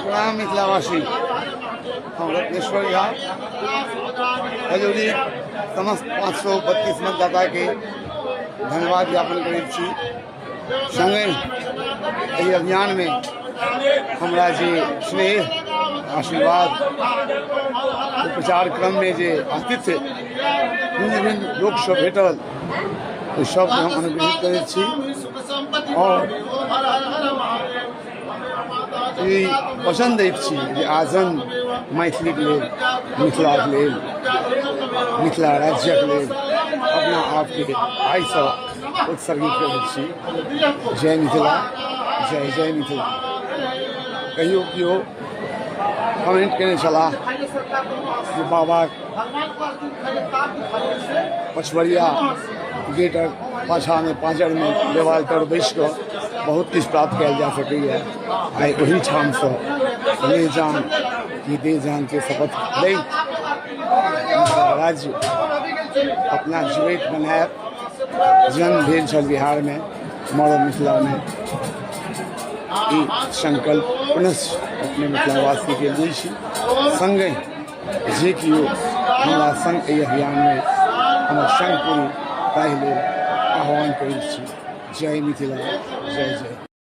प्रणाम मिथिलावासी। हम रत्नेश्वर झा खजौली समस्त 532 मतदाताके धन्यवाद ज्ञापन करैत छी। संगहि एहि अभियानमे हमरा जे स्नेह आशीर्वाद प्रचार क्रममे जे आतिथ्य भिन्न भिन्न लोकसँ भेटल, ओहि सबके हम अनुग्रहित करैत छी और ई वचन दैत छी जे आजन्म मैथिलीक लेल, मिथिलाक लेल, मिथिला राज्यक लेल अपना आपके आइसँ उत्सर्गित करैत छी। जय मिथिला, जय जय मिथिला। कहियो केओ कमेंट केने छलाह जे बाबा पछबरिया गेटक पाछाँमे पाँजरमे देवाल तर बैसि कऽ बहुत किछु प्राप्त कयल जा सकैए। आइ ओहिठामसँ ले जान कि दे जानके शपथ लैत मिथिला राज्य अपना जीवैत बनायब। जन्म भेल छल बिहारमे, मरब मिथिलामे, ई संकल्प पुनः अपने मिथिलावासीके लै छी। सङ्गहि जे केओ हमरा संग एहि अभियानमे हमर संग पुरू, ताहि लेल आह्वान करैत छी। जय मिथिला, जय जय।